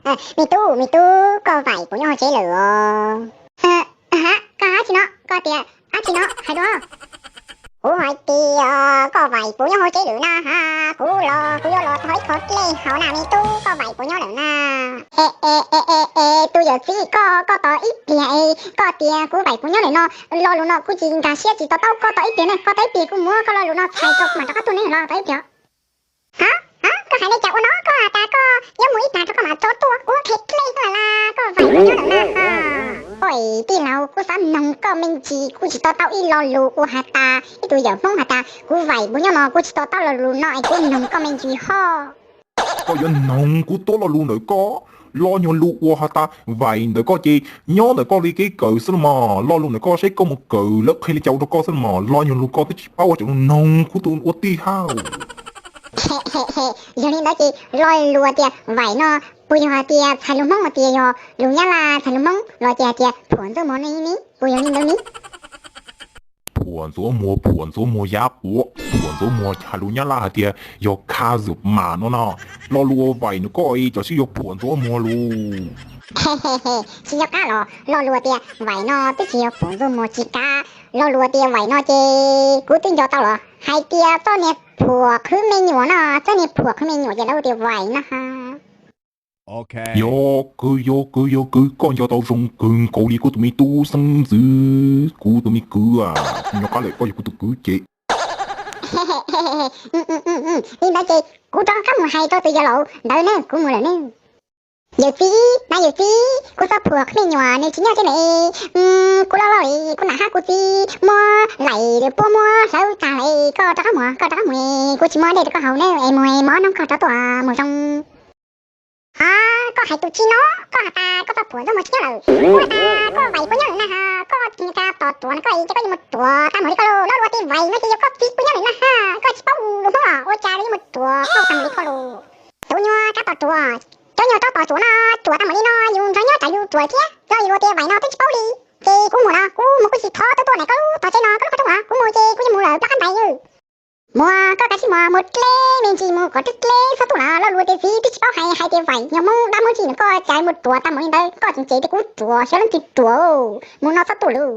Me tub, me tub, koj vaim puas nyob hauv tsev lawm os? Ha, koj hais dab tsi no? Koj tias dab tsi no? Hais dua. Kuv hais tias koj vaim puas nyob hauv tsev lawm na ha. Kuv los kuv yuav los thov ib qho dlej haus na me tub, koj vaim puas nyob lawm na? E e e e e, tus yawm txiv, koj, koj tos ib pliag es koj tias kuv vaim puas nyob lawm no, lo lus no kuv tsis nkag siab tsis to taub, koj tos ib pliag ne, koj tos ib pliag kuv muab koj lo lus no txhais rau kuv mam rov qab tuaj ne, los tos ib pliag. Ha, koj hais li cas ua no? Koj has tas koj yuav mus ib plag rau koj mam rov tuaj, kuv qhia dlej koj lawm las, koj vaim puas nyob lawm na ha. Oj, tij laug, kuv xav noog koj me ntsis, kuv tsis to taub ib lo lus uas has tas ib tug yawm Hmoob has tas kuv vaim puas nyob no, kuv tsis to taub lo lus no es kuv noog koj me ntsis hos. Koj yuav noog kuv tuab lo lus ntawm koj? Lo nyuag lus uas has tas vaim ntawm koj ces nyob ntawm koj li kev kawm xwb los mas, lo lus ntawm koj saib koj mus kawm lawv qhia li cas ua rau koj xwb los mas, lo nyuag lus koj twb tsis paub ua cas noog kuv tus ua tij hab. Yog li ntawd ces lo lus tias vaim no puas yog hais tias txhais lus Hmoob los tias yog lus Nyab Laj txhais lus Hmoob los ces hais tias phuam ntxuav muag ne, puas yog li ntawd ne? Phuam ntxuav muag, phuam ntxuav muag yab quav, phuam ntxuav muag hais lus Nyab Laj hais tias yog kha zum mas no no. Lo lus uas vaim ntawm koj es tam sim yog phuam ntxuav muag lus. Tsis nco qab los lo lus tias vaim no twb tsis yog phuam ntxuav muag tsis kav, lo lus tias vaim no ces kuv twb nco tau los hais tias txoj niag phuam qhwv me nyuam no, txoj niag phuam qhwv me nyuam ces lawv hu tias vaim no ha. Yog kwv, yog kwv, yog kwv, koj nco tau zoo kawg nkaus li kuv tus me tub xeeb ntxwv, kuv tus me kwv, nco qab lawm koj yog kuv tus kwv ces. Li ntawd ces kuv rov qab mus hais rau tus yawg laus ntawd ne, kuv mus lawm ne. Yawm txiv, na yawm txiv, kuv txoj phuam qhwv me nyuam nws tsis nyob tsev ne. Kuv loj loj li, kuv nam hab kuv txiv muab laim puab muab hlawv tag lawm, koj rov qab mus, koj rov qab mus, kuv tsis muab dej rau koj haus ne, es mus es mov noj koj rov tuaj mus zoo. Ha, koj hais tus tsi no? Koj has tas koj txoj phuam ntxuav muag tsis nyob lawm, koj has tas koj vaim puas nyob lawm na ha, koj tsis nco qab tos ruam no koj es cas koj yuav mus ruam tag mus li koj lauj. Lo lus tias vaim no ces yog koj txiv puas nyob lawm na ha, koj tsis paub lus Hmoob los ua cas yuav mus ruam koj tag mus li koj lauj. Tus nyuag rov tos ruam, cov nyuag rov tos ruam no, ruam tag mus li no yus nrog nyob tsam yus ruam thiab, lo lus tias vaim no twb tsis paub li. Ces kuv mus no, kuv mus kuv tsis thov tuaj tuaj na koj lub tog tsev no, koj lub qhov rooj no, kuv mus ces kuv yuav mus lawm plaub qab ntais. Mus, koj kav tsij mus, mus dleb me ntsis mus kom dleb dleb txhob tuaj lawm, lo lus tias txiv twb tsis paub hais, hais tias vaim yog Hmoob dab Hmoob tsis nws koj cas mus ruam tag mus li ntawd, koj tseem ces tias kuv ruam, xyov leej twg ruam, mus no txhob tuaj lauj.